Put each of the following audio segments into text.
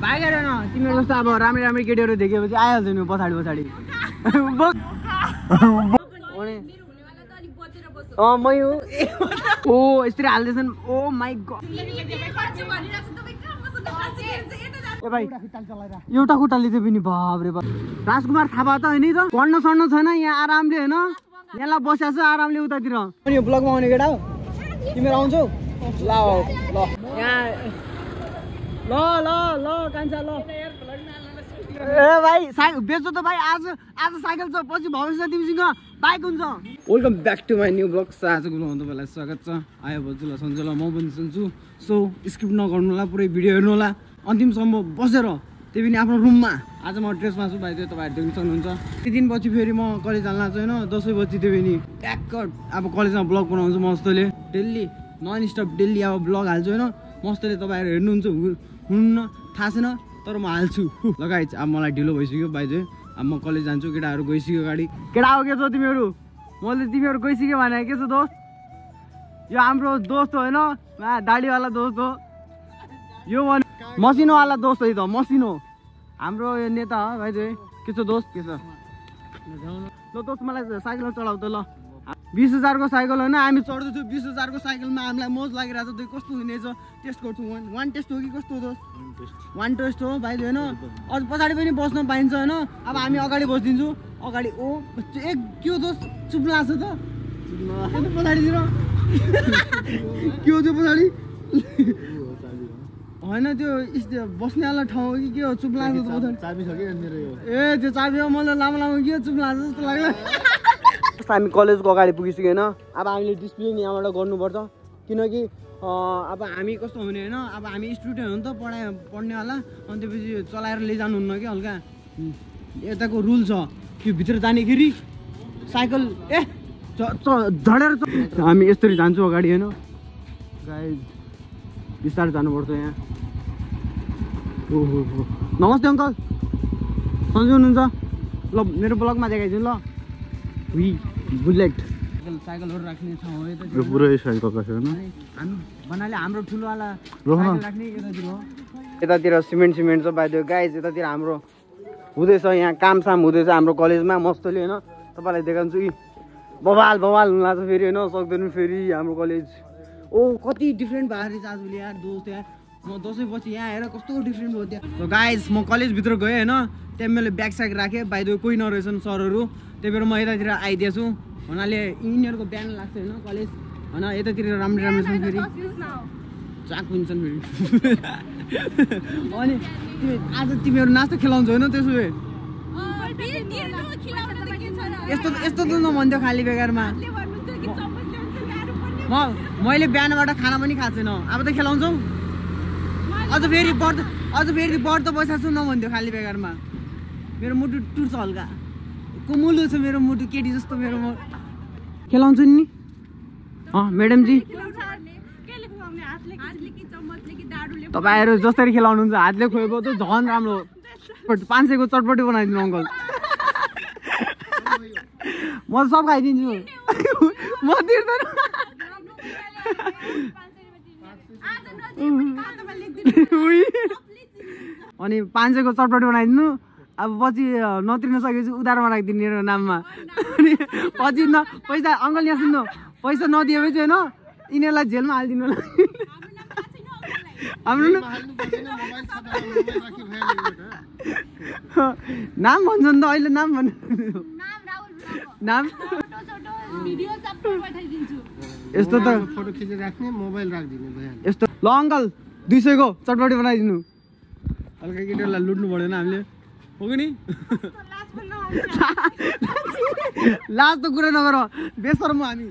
भागेर न तिमीहरू जस्तो अब राम्रै राम्रै केटीहरू देखेपछि आइहाल्छ नि पछाडि पछाडि मै हो ओ यसरी हाल्दैछन् ओ माई गड ए भाइ एउटा खुट्टाले चाहिँ पनि बाबरे बाब राजकुमार थापा त होइन त पढ्न सड्न छैन यहाँ आरामले होइन यहाँलाई बस्या छ आरामले उतातिर यो ब्लगमा आउने केटा हो तिमीहरू आउँछौ ल ल यहाँ ल ल ल कान्छा ल ए भाइ बेच्छ त भाइ आज साइकल छ पछि भविष्य तिमीसँग बाइक हुन्छ welcome back to my new vlog आजको ब्लगमा तपाईँलाई स्वागत छ आयो भन्छु ल सन्चो ल म पनि सुन्छु सो स्किप नगर्नु होला पुरै भिडियो हेर्नु होला अन्तिमसम्म बसेर त्यो पनि आफ्नो रुममा आज म ड्रेसमा छु भाइ त्यो तपाईँहरू देख्न सक्नुहुन्छ ती दिन पछि फेरि म कलेज जान लाग्छु होइन 10 बजी त्यो पनि ट्याक्क अब कलेजमा ब्लग बनाउँछु मस्तले डेली नन स्टप डेली अब ब्लग हाल्छु होइन मस्तले तपाईँहरू हेर्नुहुन्छ हुन्न थाहा छैन तर म हाल्छु लगाइछ अब मलाई ढिलो भइसक्यो भाइ चाहिँ अब म कलेज जान्छु केटाहरू गइसक्यो गाडी केटा हो के छ तिमीहरू मैले तिमीहरू गइसक्यो भने के छ दोस्त यो हाम्रो दोस्त हो होइन दाढीवाला दोस्त हो यो मसिनोवाला दोस्त हो त मसिनो हाम्रो यो नेता हो भाइ चाहिँ के छ दोस्त के छ ल दोस्त मलाई साइकल चलाउ त ल 20,000 को साइकल होइन हामी चढ्दैछु 20,000 को साइकलमा हामीलाई मोज लागिरहेको छ कस्तो हुनेछ टेस्ट गर्छु वान टेस्ट हो कि कस्तो हो दोस्त वान टेस्ट हो भाइ होइन अझ पछाडि पनि बस्न पाइन्छ होइन अब हामी अगाडि बसिदिन्छु अगाडि ओ एक के हो दोस्त चुप लाग्छ त पछाडितिर के हो त्यो पछाडि होइन त्यो बस्नेवाला ठाउँ हो कि के हो चुप लाग्छ त चाबी छ कि मेरो यो ए त्यो चाबी हो मलाई लामो लामो के चुप लाग्छ जस्तो लाग्यो हामी कलेजको अगाडि पुगिसक्यो होइन अब हामीले डिस्प्ले यहाँबाट गर्नुपर्छ किनकि अब हामी कस्तो हुने होइन अब हामी स्टुडेन्ट हो नि त पढ्नेवाला अनि त्यसपछि चलाएर लैजानुहुन्न कि हल्का यताको रुल छ त्यो भित्र जानेखेरि साइकल ए झडेर हामी यसरी जान्छौँ अगाडि होइन गाई बिस्तारै जानुपर्छ यहाँ ओहो नमस्ते अङ्कल सन्चै हुनुहुन्छ ल मेरो ब्लगमा देखाइदिनु ल बुलेट साइकलहरू राख्ने ठाउँ हो यता पुरै साइकल राख्यो हामी भन्नाले हाम्रो ठुलोवाला राख्ने यतातिर हो यतातिर सिमेन्ट छ बाइ द गाइज यतातिर हाम्रो हुँदैछ यहाँ कामसाम हुँदैछ हाम्रो कलेजमा मस्तले होइन तपाईँलाई देखाउँछु कि बवाल हुन लाग्छ फेरि होइन सक्दैन फेरि हाम्रो कलेज ओ कति डिफ्रेन्ट भएको रहेछ आजभोलि यार दोस्त यहाँ म 10 पछि यहाँ हेर कस्तो डिफ्रेन्ट भयो त्यहाँ गाइज म कलेजभित्र गएँ होइन त्यहाँ मैले ब्याग स्याग राखेँ बाइ द कोही नरहेछन् सरहरू त्यही भएर म यतातिर आइदिएछु हुनाले यिनीहरूको बिहान लाग्छ होइन कलेज होइन यतातिर राम्रो छन् फेरि चाक पनि छन् फेरि अनि आज तिमीहरू नाच्दा खेलाउँछौ होइन त्यसो भए यस्तो त नभन्थ्यो खाली बेकारमा मैले बिहानबाट खाना पनि खाएको छैन अब त खेलाउँछौ अझ फेरि व्रत बसेको छु नभन्थ्यो खाली बेकारमा मेरो मुटु टुट्छ हल्का कुमुलो छ मेरो मुटु केटी जस्तो मेरो म खेलाउँछु नि म्याडमजी तपाईँहरू जसरी खेलाउनुहुन्छ हातले खोएको त झन् राम्रो 500 को चटपटी बनाइदिनु अङ्कल म सब खाइदिन्छु म तिर्दैन अनि 500 को चटपटी बनाइदिनु अब पछि नतिर्न सकेपछि उधारमा राखिदिनु मेरो नाममा अनि पछि पैसा अङ्कल यहाँ सुन्नु पैसा नदिएपछि होइन यिनीहरूलाई जेलमा हालिदिनु होला हाम्रो नाम भन्छ नि त अहिले नाम भन्नु नाम यस्तो त फोटो खिचेर राख्ने मोबाइल राखिदिनु यस्तो ल अङ्कल 200 को चटपटी बनाइदिनु हल्का केटीहरूलाई लुट्नु पर्दैन हामीले हो कि नि लाज त कुरा नगर बेसरम हामी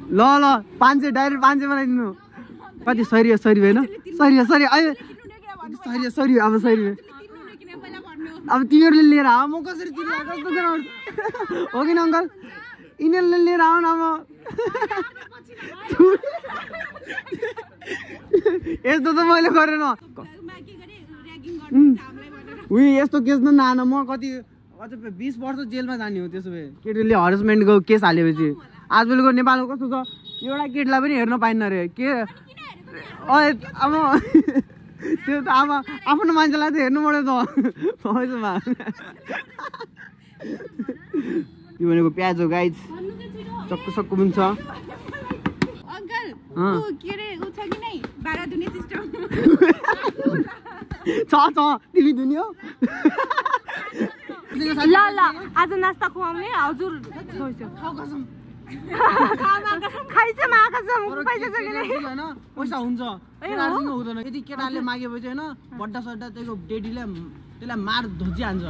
ल 500 डाइरेक्ट 500 बनाइदिनु कति सरी भएन सरी अब सरी अब तिमीहरूले लिएर आऊ म कसरी हो कि न अङ्कल यिनीहरूले लिएर आऊ न अब यस्तो त मैले गरेन उही यस्तो केस नआन म कति अझ 20 वर्ष जेलमा जाने हो त्यसो भए केटीले हरेसमेन्टको केस हालेपछि आजकलको नेपालको कस्तो छ एउटा केटीलाई पनि हेर्न पाइन्न रे के अब त्यो त अब आफ्नो मान्छेलाई त हेर्नु पर्यो त पैसामा यो भनेको प्याज हो गाइज सक्कु सक्कु पनि छ तिमी दुनियो ल ल आज नास्ता खुवाउने हजुर पैसा हुन्छ केटाहरूसँग हुँदैन यदि केटाले मागेपछि होइन बड्डा सड्डा त्यसको डेडीले त्यसलाई मार धोजिहाल्छ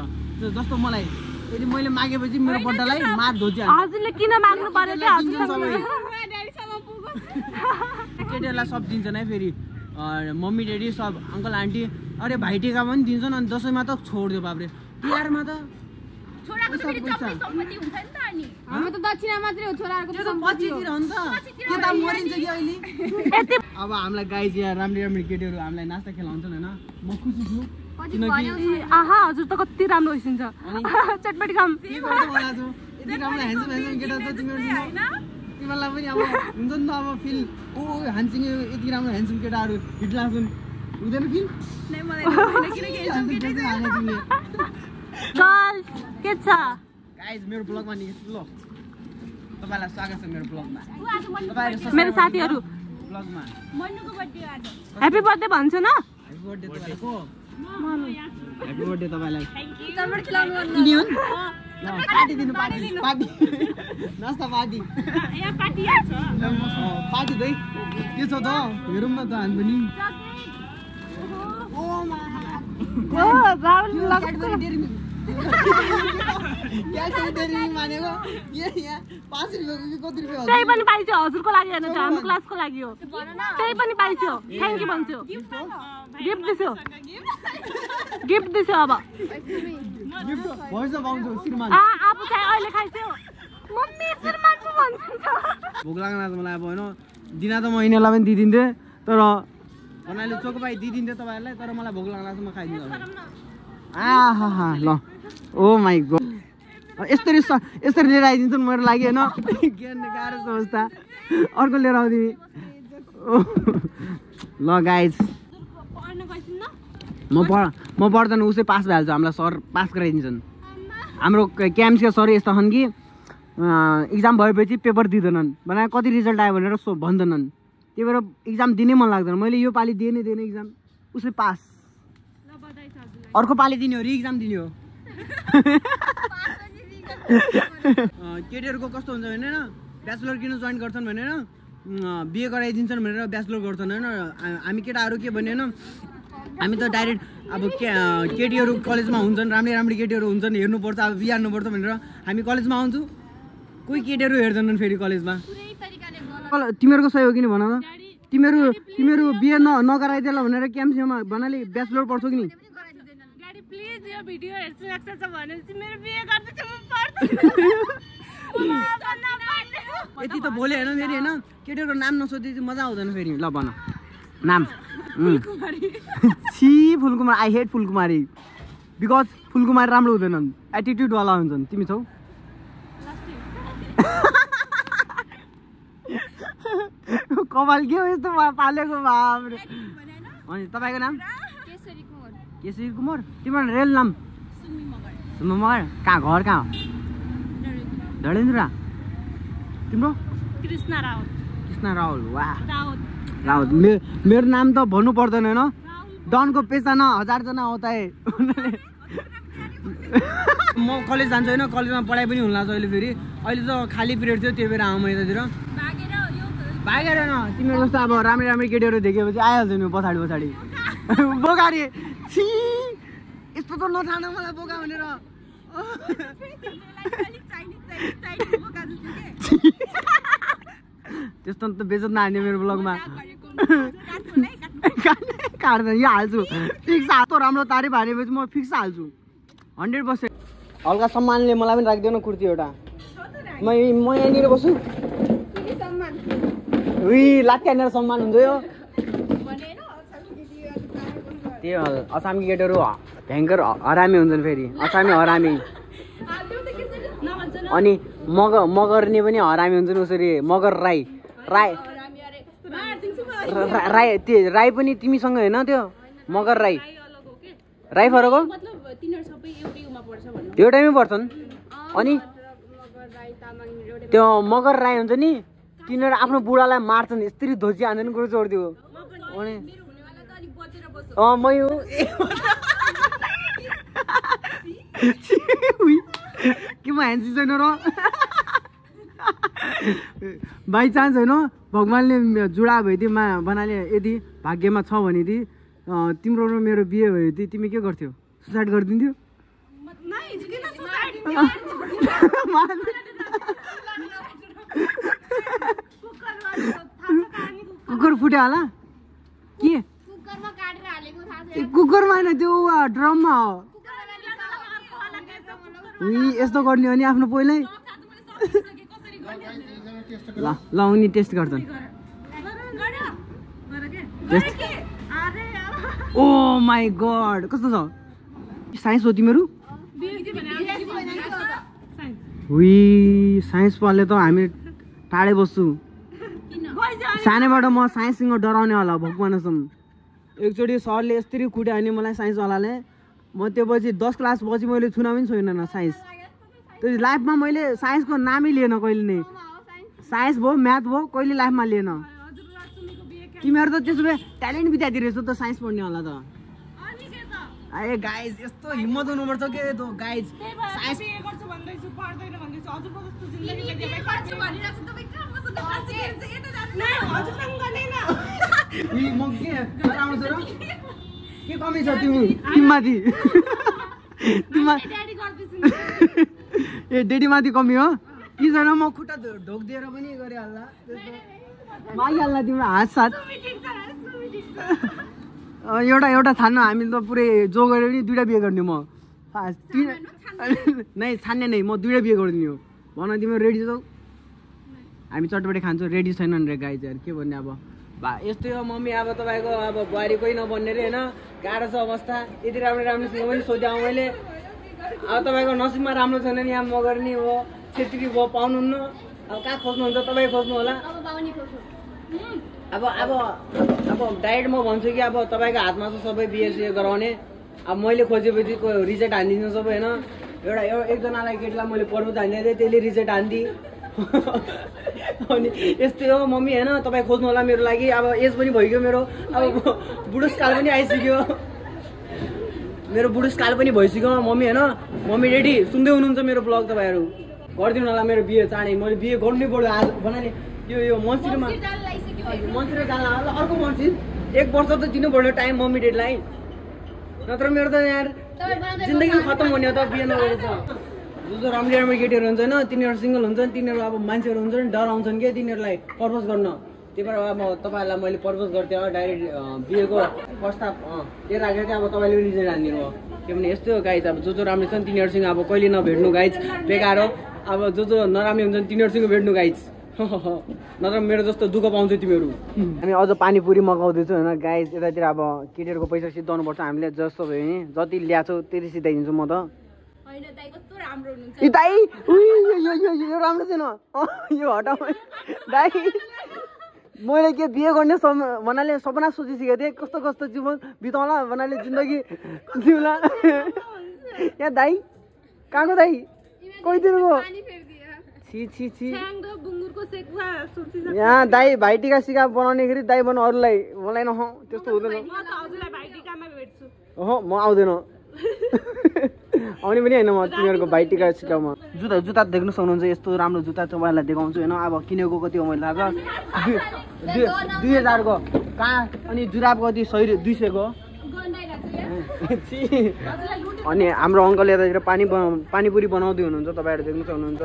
जस्तो मलाई यदि मैले मागेपछि मेरो बड्डालाई मार धोजिहाल्छ हजुरले किन माग्नु पर्यो केटीहरूलाई सब दिन्छन् है फेरि मम्मी ड्याडी सब अङ्कल आन्टी अरे भाइटिका पनि दिन्छन् अनि दसैँमा त छोडिदियो बाब्रे तिहारमा त अब हामीलाई गाइज यहाँ राम्री राम्री केटीहरू हामीलाई नास्ता खेलाउँछन् होइन म खुसी छु आहा हजुर त कति राम्रो होइसिन्छ चटपटी काम यति राम्रो ह्यान्डसम ह्यान्डसम केटा छ तिमीहरूलाई पनि अब हुन्छ नि त अब फिल ओ हान्छिङ यति राम्रो ह्यान्डसम केटाहरू हिट लाग्छन् हुँदैन फिल के छ गाइज मेरो ब्लगमा निस्किनु ल तपाईँलाई स्वागत छ मेरो ब्लगमा मेरो साथीहरू ब्लगमा ह्यापी बर्थडे भन्छ न ह्यापी बर्थडे तपाईँको ह्यापी बर्थडे तपाईँलाई पार्टी दिनु पार्टी नास्ता पार्टी पार्टी है के छ त हेरौँ न त हामी पनि त्यही पनि पाइसो हजुरको लागि होइन हाम्रो क्लासको लागि हो त्यही पनि पाइसो थ्याङ्क यू भन्छु गिफ्ट दिसो अब आफू चाहिँ अहिले खाइसो मम्मी श्रीमान पो भन्छ भोक लाग्न लाग्छ मलाई अब होइन दिना त म यिनीहरूलाई पनि दिइदिन्थेँ तर भन्नाले चोकपाई दिइदिन्थेँ तपाईँहरूलाई तर मलाई भोक लाग्न लाग्छ म खाइदिन्छु आहा ल ओ माई गड यसरी लिएर आइदिन्छ नि मेरो लागि होइन गाह्रो छ अवस्था अर्को लिएर आउँदिने ल गाइज म पढ्दैन उसै पास भइहाल्छु हामीलाई सर पास गराइदिन्छन् हाम्रो क्याम्पका सर यस्ता छन् कि इक्जाम भएपछि पेपर दिँदैनन् भने कति रिजल्ट आयो भनेर भन्दैनन् त्यही भएर इक्जाम दिनै मन लाग्दैन मैले यो पालि दिएँ नै दिएन इक्जाम उसले पास अर्को पालि दिने हो रि इक्जाम दिने हो केटीहरूको कस्तो हुन्छ भने ब्याचलर किन जोइन गर्छन् भनेर बिए गराइदिन्छन् भनेर ब्याचलर गर्छन् होइन हामी केटाहरू के भने होइन हामी त डाइरेक्ट अब केटीहरू कलेजमा हुन्छन् राम्री केटीहरू हुन्छन् हेर्नुपर्छ अब बिहे हाल्नुपर्छ भनेर हामी कलेजमा आउँछु कोही केटीहरू हेर्दैनन् फेरि कलेजमा तिमीहरूको सही हो कि नि भन त तिमीहरू बिहे नगराइदिएला भनेर क्याम्पमा भन्नाले ब्याचलर पढ्छौ कि नि यति त बोले होइन फेरि होइन केटीहरूको नाम नसोधे मजा आउँदैन फेरि ल भन नाम सी Phulkumari I hate Phulkumari because Phulkumari राम्रो हुँदैनन् एटिट्युडवाला हुन्छन् तिमी छौ कपाल के हो यस्तो पालेको बाबरे अनि तपाईँको नाम केशरी कुमार तिम्रो रेल नाम सुम्मी मगर कहाँ घर कहाँ हो धडेन्द्र तिम्रो कृष्ण राहुल वाह राहुल मेरो नाम त भन्नु पर्दैन होइन डनको पेसा न 1000 जना आउँदा म कलेज जान्छु होइन कलेजमा पढाइ पनि हुन लाग्छ अहिले त खाली पिरियड थियो त्यही भएर आउँ म यतातिर भागेर न तिमीहरू जस्तो अब राम्री केटीहरू देखेपछि आइहाल्छ नि पछाडि बोका रे छि यस्तो त नठान मलाई बोका भनेर त्यस्तो त बेजत नहाल्ने मेरो ब्लगमा काट्दैन यो हाल्छु फिक्स हातो राम्रो तारिफ हालेपछि म फिक्स हाल्छु 100%। हल्का सम्मानले मलाई पनि राखिदिनु कुर्ती एउटा म यहाँनिर बस्छु लात्ती हानेर सम्मान हुन्छ यो त्यो असामी केटीहरू भयङ्कर हरामी हुन्छन् फेरि असामी हरामी अनि मगर्ने पनि हरामी हुन्छ नि उसरी मगर राई त्यो राई पनि तिमीसँग होइन त्यो मगर राई फरक हो त्यो टाइममै पर्छन् अनि त्यो मगर राई हुन्छ नि तिनीहरू आफ्नो बुढालाई मार्छन् यस्तरी धोची हान्छन् कुरो छोडिदियो अनि मै हो के म ह्यान्सी छैन र बाई चान्स होइन भगवान्ले जुडा भइदियो बनाले यदि भाग्यमा छ भने तिम्रो र मेरो बिहे भयो तिमी के गर्थ्यौ सुसाइड गरिदिन्थ्यौ कुकुर फुट्यो होला के कुकुरमा होइन त्यो ड्रममा हो यस्तो गर्ने हो नि आफ्नो पहिल्यै ल उनी टेस्ट गर्छन् ओ माई गड कस्तो छ साइन्स हो तिमीहरू साइन्स पढ्ले त हामी टाढै बस्छु सानैबाट म साइन्ससँग डराउने होला भगवानसम्म एकचोटि सरले यस्तरी कुट्यो भने मलाई साइन्सवालाले म त्यो पछि 10 क्लास पछि मैले छुना पनि छैन साइन्स त्यो लाइफमा मैले साइन्सको नामै लिएन कहिले नै साइन्स भयो म्याथ भयो कहिले लाइफमा लिएन तिमीहरू त त्यसो भए ट्यालेन्ट बिताइदिए रहेछ त साइन्स पढ्ने होला त ए गाइज यस्तो हिम्मत हुनुपर्छ के त गाइज साइन्स के कमी छ तिमीमाथि ए डेडी माथि कमी हो कि छैन म खुट्टा ढोकिदिएर पनि गरिहाल्ला मागिहाल्ला तिम्रो हात साथ एउटा छान्नु हामी त पुरै जो गऱ्यो नि 2टा बिहे गर्ने म नै छान्ने नै म 2टा बिहे गरिदिने हो भन तिम्रो रेडी छौ हामी चटपटे खान्छौँ रेडी छैनन् रे गाई चाहिँ के भन्ने अब यस्तै हो मम्मी अब तपाईँको अब बुहारी कोही नबन्ने रे होइन गाह्रो छ अवस्था यति राम्रोसँग पनि सोध्याउँ मैले अब तपाईँको नसिबमा राम्रो छैन नि यहाँ मगर नि हो छेत्री भयो पाउनुहुन्न अब कहाँ खोज्नुहुन्छ तपाईँ खोज्नु होला अब डाइरेक्ट म भन्छु कि अब तपाईँको हातमा छ सबै बिहे गराउने अब मैले खोजेपछि रिजेक्ट हानिदिनु सबै होइन एकजनालाई केटीलाई मैले पर्वत हानिदिएको थिएँ त्यसले रिजेक्ट हानिदिएँ अनि यस्तै हो मम्मी होइन तपाईँ खोज्नु होला मेरो लागि अब एज पनि भइगयो मेरो अब बुढोसकाल पनि आइसक्यो मेरो बुढोसकाल पनि भइसक्यो मम्मी होइन मम्मी रेडी सुन्दै हुनुहुन्छ मेरो ब्लग तपाईँहरू गरिदिनु होला मेरो बिहे चाँडै मैले बिहे गर्नै पऱ्यो आज बनाने यो मन्सिरमा मन्सिर जान अर्को मन्सिर 1 वर्ष त दिनु पर्यो टाइम मम्मी डेडलाई नत्र मेरो त यहाँ जिन्दगी खत्तम हुने हो त बिहे नगरेर छ जो राम्रो केटीहरू हुन्छ होइन तिनीहरू सिङ्गल हुन्छन् तिनीहरू अब मान्छेहरू हुन्छ नि डराउँछन् कि तिनीहरूलाई प्रपोज गर्न त्यही भएर अब तपाईँहरूलाई मैले प्रपोज गर्थेँ डाइरेक्ट बिहेको प्रस्ताव त्यो राखेर चाहिँ अब तपाईँले पनि रिजेक्ट हानिदिनु हो किनभने यस्तै हो गाइज अब जो राम्रो छन् तिनीहरूसँग अब कहिले नभेट्नु गाइज बेकार हो अब जो नराम्रो हुन्छन् तिनीहरूसँग भेट्नु गाइज नत्र मेरो जस्तो दुःख पाउँछ तिमीहरू हामी अझ पानीपुरी मगाउँदैछौँ होइन गाइज यतातिर अब केटीहरूको पैसा सिद्धाउनुपर्छ हामीले जस्तो भयो नि जति ल्याएको त्यति सिधाइदिन्छु म त दाइ यो राम्रो छैन यो हटाउ दाइ मैले के बिहे गर्ने भन्नाले सपना सोचिसकेको थिएँ कस्तो जीवन बिताउला भन्नाले जिन्दगी जिउला यहाँ दाइ कहाँको दाइ कहिलेको छी यहाँ दाइ भाइटिका सिका बनाउनेखेरि दाइ बनाउ अरूलाई मलाई नह त्यस्तो हुँदैन म आउँदैन आउने पनि होइन म तिमीहरूको भाइटिका सिकाउमा जुत्ता देख्नु सक्नुहुन्छ यस्तो राम्रो जुत्ता तपाईँहरूलाई देखाउँछु होइन अब किनेको कति हो मैले थाहा छ 2000को कहाँ अनि जुराब कति 200 को अनि हाम्रो अङ्कल यतातिर पानीपुरी बनाउँदै हुनुहुन्छ तपाईँहरू देख्नु सक्नुहुन्छ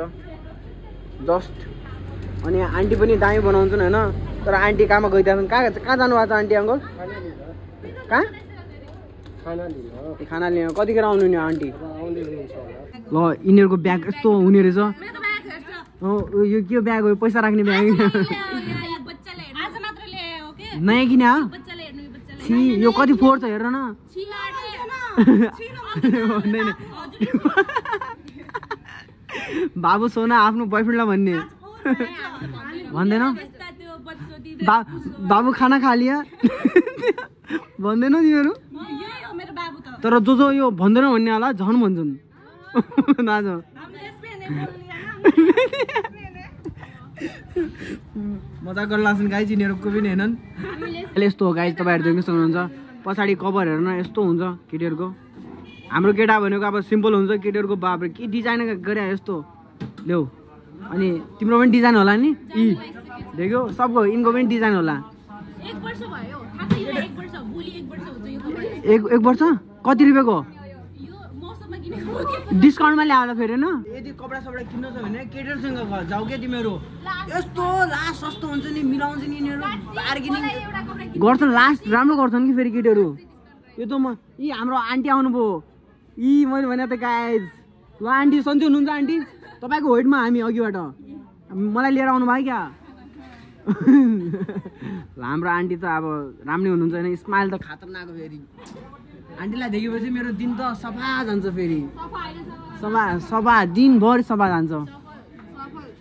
जस्ट अनि आन्टी पनि दामी बनाउँछन् होइन तर आन्टी कहाँमा गइदिन्छन् कहाँ जानुभएको छ आन्टी अङ्कल कहाँ खाना लिन कतिखेर आउनु नि आन्टी ल यिनीहरूको ब्याग यस्तो हुने रहेछ यो के ब्याग हो पैसा राख्ने ब्याग नयाँ किने छि यो कति फोहोर छ हेर न बाबु सोना आफ्नो बोयफ्रेन्डलाई भन्ने भन्दैन बाबु खाना खा लिया भन्दैनौ तिमीहरू तर जो यो भन्दैन भन्ने होला झन् भन्छन् नाज मजाक गर्न लाग्छन् गाइज यिनीहरू कोही पनि हेर्नन् यस्तो हो गाइज तपाईँहरू देख्न सक्नुहुन्छ पछाडि कभर हेर्न यस्तो हुन्छ केटीहरूको हाम्रो केटा भनेको अब सिम्पल हुन्छ केटीहरूको बाबरे के डिजाइन गरे यस्तो ल्याउ अनि तिम्रो पनि डिजाइन होला नि यी देख्यो सबको यिनको पनि डिजाइन होला एक वर्ष कति रुपियाँको डिस्काउन्टमा ल्याएर फेरि होइन यदि कपडा सपडा किन्न छ भने केटीहरूसँग जाऊ क्या तिमीहरू यस्तो लास्ट सस्तो हुन्छ नि मिलाउँछ नि यिनीहरू बार्गेनिङ गर्छन् लास्ट राम्रो गर्छन् कि फेरि केटीहरू यो त म यी हाम्रो आन्टी आउनुभयो यी मैले भने त गाइज ल आन्टी सन्चै हुनुहुन्छ आन्टी तपाईँको वेटमा हामी अघिबाट मलाई लिएर आउनु भयो क्या हाम्रो आन्टी त अब राम्रै हुनुहुन्छ होइन स्माइल त खतरनाक हो फेरि आन्टीलाई देखेपछि मेरो दिन त सफा जान्छ फेरि सफा दिनभरि सफा जान्छ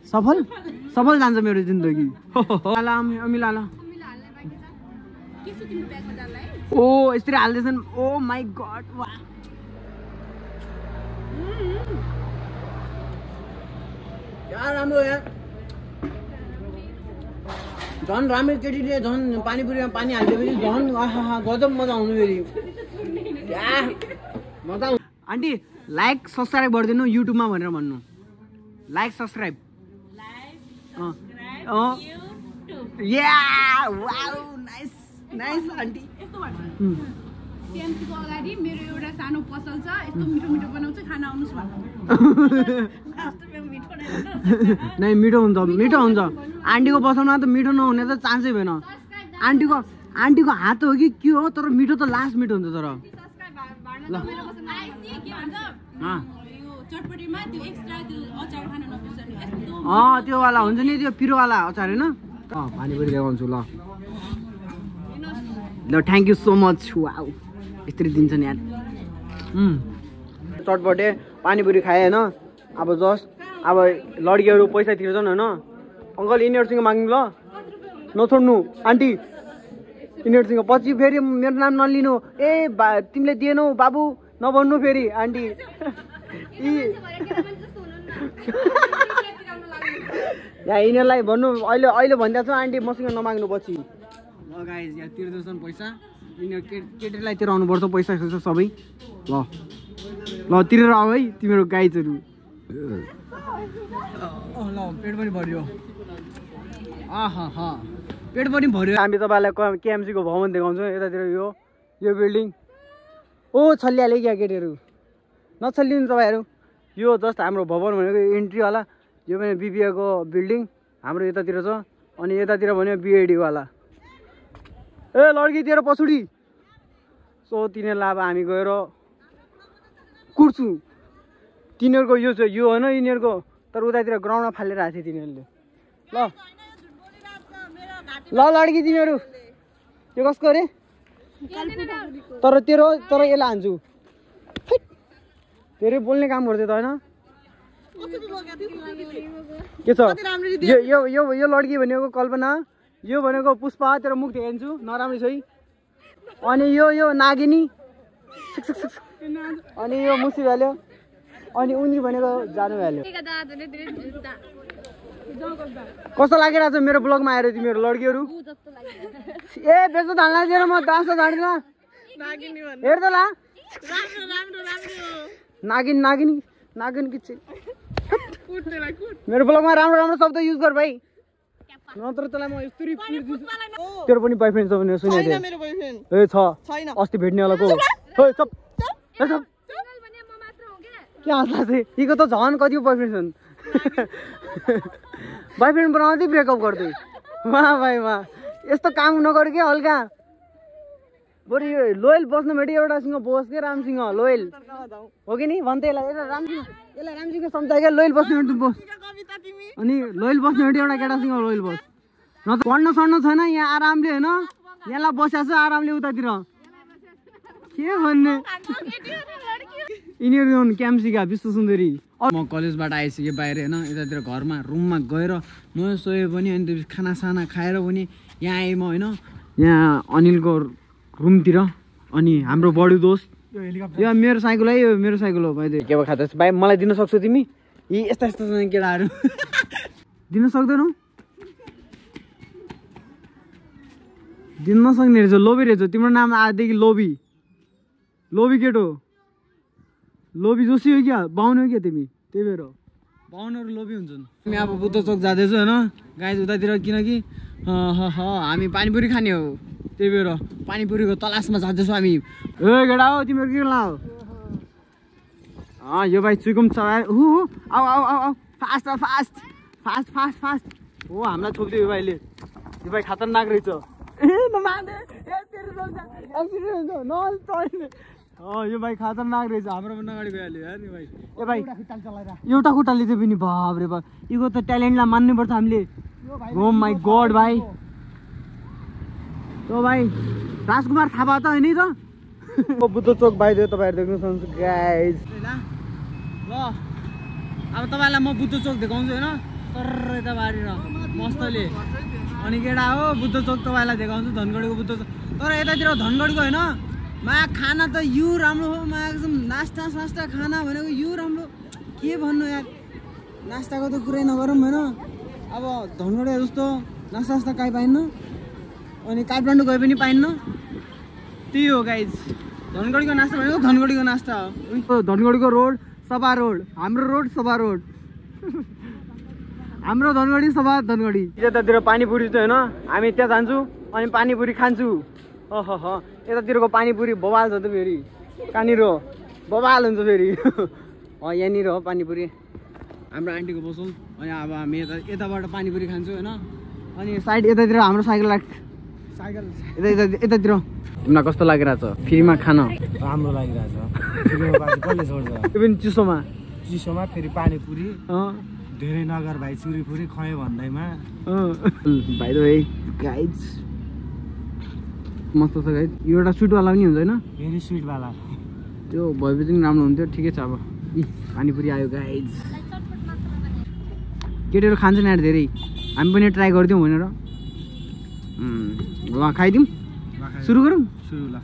सफल जान्छ मेरो जिन्दगी ओ यसरी हाल्दैछन् ओ माई गड राम्रो यार झन् राम्रो केटीले झन् पानीपुरीमा पानी हालिदिएपछि झन् गजब मजा आउनु फेरि मजा आन्टी लाइक सब्सक्राइब गरिदिनु युट्युबमा भनेर भन्नु लाइक सब्सक्राइब नाइस आन्टी टिएमसीको अगाडि मेरो एउटा सानो पसल छ यस्तो मिठो मिठो बनाउँछ खाना आउनुस् भन्नु नै मिठो हुन्छ आन्टीको पसलमा त मिठो नहुने त चान्सै भएन आन्टीको हात हो कि के हो तर मिठो त लास्ट मिठो हुन्छ तर ल त्यो वाला हुन्छ नि त्यो पिरोवाला अचार होइन पानीपुरी देखाउँछु ल thank you so much wow यस्तरी दिन्छ नि यार चटपटे पानीपुरी खाएँ होइन अब जस्ट अब लड्कीहरू पैसा तिर्छन् होइन अङ्कल यिनीहरूसँग माग्नु ल नछोड्नु आन्टी यिनीहरूसँग पछि फेरि मेरो नाम नलिनु ए तिमीले दिएनौ बाबु नभन्नु फेरि आन्टी यहाँ यिनीहरूलाई भन्नु अहिले भनिदिएको छ आन्टी मसँग नमाग्नु पछि ल गाइज यहाँ तिर्दैछन् पैसा यिनीहरू केटीलाई तिराउनुपर्छ पैसा सबै ल तिरेर आऊ है तिम्रो गाइजहरू ल पेट पनि भर्यो पेट पनि भर्यो हामी तपाईँलाई केएमसीको भवन देखाउँछौँ यतातिर यो बिल्डिङ ओ छल्लिहाल्यो क्या केटीहरू नछल्लिनु तपाईँहरू यो जस्ट हाम्रो भवन भनेको इन्ट्री होला यो पनि बिबिएको बिल्डिङ हाम्रो यतातिर छ अनि यतातिर भन्यो बिएडीवाला ए लड्कीतिर पछुडी सो तिनीहरूलाई अब हामी गएर कुट्छौँ तिनीहरूको यो छ यो होइन यिनीहरूको तर उतातिर ग्राउन्डमा फालेर आएको थियो तिनीहरूले ल लड्की तिमीहरू यो कसको अरे तर यसलाई हान्छु धेरै बोल्ने काम गर्थ्यो त होइन के छ यो लड्की भनेको कल्पना यो भनेको पुष्पा तेरो मुख देखाइदिन्छु नराम्रो छ है अनि यो नागिनी अनि यो मुसी भ्याल्यो अनि उनी भनेको जानु भ्याल्यो कस्तो लागिरहेको छ मेरो ब्लगमा आएर तिमीहरू लड्कीहरू ए बेच्नु धान्ला दिएर म डान्स जान्दिनँ हेर त ला नागिन कि मेरो ब्लगमा राम्रो शब्द युज गर भाइ नत्र तँलाई म यस्तरी तेरो पनि बोयफ्रेन्ड छ भनेर सुनेको थिएँ ए छ अस्ति भेट्नेवाला को चप के हाँस्ला चाहिँ यीको त झन् कति बोयफ्रेन्ड छन् बोयफ्रेन्ड बनाउँदै ब्रेकअप गर्दै वाह भाइ वाह यस्तो काम नगर के हल्का बरु यो लोयल बस्नु भेट्यो एउटासँग बस के रामसिंह लोयल हो कि नि भन्छ यसलाई रामसिंह सम्झायो क्या लोयल बस्नु भेट्नु बस अनि लोयल बस्नु भेट्यो एउटा केटासँग लोयल बस न त पढ्न सड्न छैन यहाँ आरामले होइन यहाँलाई बस्या छ आरामले उतातिर के भन्ने यिनीहरू हुन् क्याम्सीका विश्व सुन्दरी। म कलेजबाट आइसकेँ बाहिर होइन, यतातिर घरमा रुममा गएर नुहायो सोयो पनि, अनि त्यसपछि खानासाना खाएर पनि यहाँ आएँ म होइन, यहाँ अनिलको रुमतिर। अनि हाम्रो बडी दोस्त यो मेरो साइकल है, यो मेरो साइकल हो भाइ। के खाँदा भाइ मलाई दिन सक्छौ तिमी? यी यस्ता यस्ता केटाहरू दिन सक्दैनौ? दिन नसक्ने रहेछ, लोभी रहेछ तिम्रो नाम आजदेखि लोभी। लोभी केटो, लोभी जोशी हो क्या, बाहुन हो क्या तिमी? त्यही भएर बाहुनहरू लोभी हुन्छन्। हामी अब बुद्ध चोक जाँदैछु होइन गाइज उतातिर, किनकि हामी पानीपुरी खाने हो, त्यही भएर पानीपुरीको तलासमा जाँदैछौँ हामी। ए केटा हो तिमीहरू के ला हो? यो भाइ चुइकुम छ। आऊ आऊ आऊ आऊ fast fast fast fast fast हो, हामीलाई छोप्दियो यो भाइले। यो भाइ खतरनाक रहेछ। यो भाइ खतरनाक रहेछ, हाम्रो पनि अगाडि गइहाल्यो यार यो भाइ। ए भाइ एउटा खुट्टाले चाहिँ पनि बाप रे बाप, यो त ट्यालेन्टलाई मान्नुपर्छ हामीले। ओ माई गड भाइ, तो भाइ राजकुमार थापा त होइन त? बुद्ध चोक बाहिर तपाईँहरू देख्नु सक्नुहुन्छ गाइज। ल अब तपाईँलाई म बुद्ध चोक देखाउँछु होइन, तर यता बाहिर मस्तले। अनि केटा हो बुद्ध चोक तपाईँलाई देखाउँछु, धनगढीको बुद्ध चोक। तर यतातिर धनगढीको होइन मा खाना त यो राम्रो हो, मा एकदम नास्ता सास्ता खाना भनेको यो राम्रो। के भन्नु यार, नास्ताको त कुरै नगरौँ होइन। अब धनगढी जस्तो नास्ता सास्ता काहीँ पाइन्न, अनि काठमाडौँ गए पनि पाइन्न। त्यही हो गाइज, धनगढीको नास्ता भनेको धनगढीको नास्ता हो। धनगढीको रोड सभा रोड, हाम्रो रोड सभा रोड। हाम्रो धनगढी सभा धनगढी। यतातिर पानीपुरी चाहिँ होइन, हामी त्यहाँ जान्छौँ अनि पानीपुरी खान्छु। यतातिरको पानीपुरी बवाल छ त फेरि, कहाँनिर बवाल हुन्छ फेरि। यहाँनिर हो पानीपुरी, हाम्रो आन्टीको पसल। अनि अब हामी यताबाट पानीपुरी खान्छौँ होइन। अनि साइड यतातिर हाम्रो साइकल यतातिर। तिमीलाई कस्तो लागिरहेछ फ्रीमा खान? राम्रो लागिरहेछ। कसले छोड्छ? त्यो पनि चिसोमा चिसोमा फेरि पानीपुरी धेरै नगर भाइ, चुरीपुरी खुवायो भन्दैमा। भाइ त भाइ गाइज मस्त छ गाइज। यो एउटा स्विटवाला पनि हुन्छ होइन, फेरि स्विटवाला त्यो भएपछि पनि राम्रो हुन्थ्यो। ठिकै छ। अब पानीपुरी आयो गाइज, केटीहरू खान्छ नि धेरै, हामी पनि ट्राई गरिदिउँ भनेर। ल खाइदिउँ, सुरु गरौँ? सुरु ल।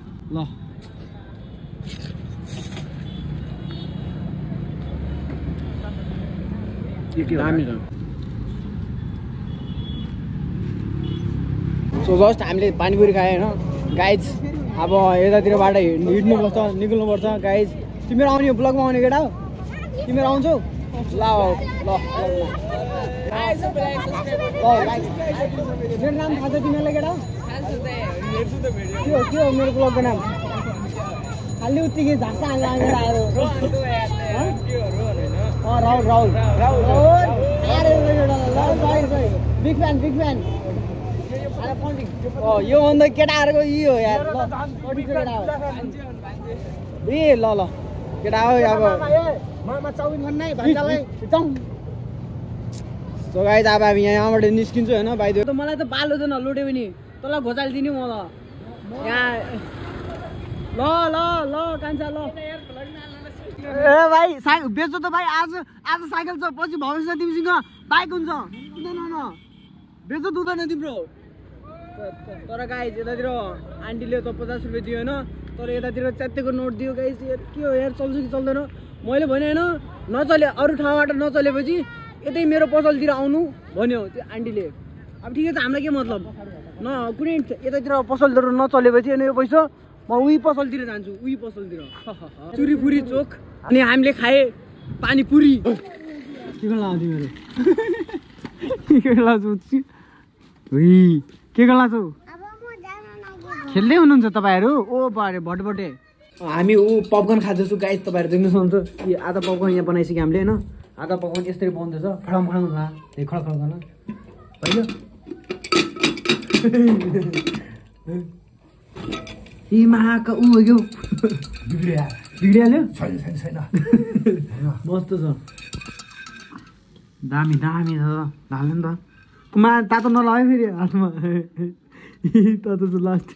दामी छ। सो जस्ट हामीले पानीपुरी खायो होइन गाइज। अब यतातिरबाट हिँड्नुपर्छ, निक्ल्नुपर्छ गाइज। तिमीहरू आउने हो ब्लगमा आउने केटा हो? तिमीहरू आउँछौ? ल ल मेरो नाम थाहा छ तिमीहरूलाई केटा हो? के हो मेरो ब्लगको नाम? खालि उत्तिकै झाँसा आएर Rahul big fan big fan. योभन्दा केटाहरूको यही हो यार। केटा हो ए ल ल केटा हो अब सो गाइज। अब हामी यहाँबाट निस्किन्छु होइन भाइ। मलाई त बालो छैन लुट्यो भने तँलाई घोचालिदिने म त यहाँ। ल ल ल कान्छा ल। ए भाइ बेच्छ त भाइ, आज साइकल छ, पछि भविष्य तिमीसँग बाइक हुन्छ। बेच्छ दुँदैन तिम्रो। तर गाइज यतातिर आन्टीले त 50 रुपियाँ दियो होइन, तर यतातिर च्यात्तेको नोट दियो गाइज। के हो यार, चल्छ कि चल्दैन? मैले भने होइन नचले, अरू ठाउँबाट नचलेपछि यतै मेरो पसलतिर आउनु भन्यो त्यो आन्टीले। अब ठिकै छ, हामीलाई के मतलब न, कुनै यतातिर पसलतिर नचलेपछि अनि यो पैसा म उही पसलतिर जान्छु, उही पसलतिर। चुरीपुरी चोक। अनि हामीले खाए पानीपुरी। के गर्ला तिमीहरू? के गर्ला के गर्ला छौ? खेल्दै हुनुहुन्छ तपाईँहरू? ओ बारे भटभटे। हामी पपकर्न खाँदैछु गाइस, तपाईँहरू देख्नु सक्नुहुन्छ। कि आधा पपकर्न यहाँ बनाइसक्यो हामीले होइन, आधा पपकर्न यसरी बनाउँदैछ। खडम खडम होला, त्यही खड खड गर्न होइन। यी महाका ऊ हो क्या बिग्रिहाल्यो? छैन मस्त छ, दामी दामी छ। हाल्नु नि त मा, तातो नलाग्यो फेरि हातमा। तातो छ लास्ट।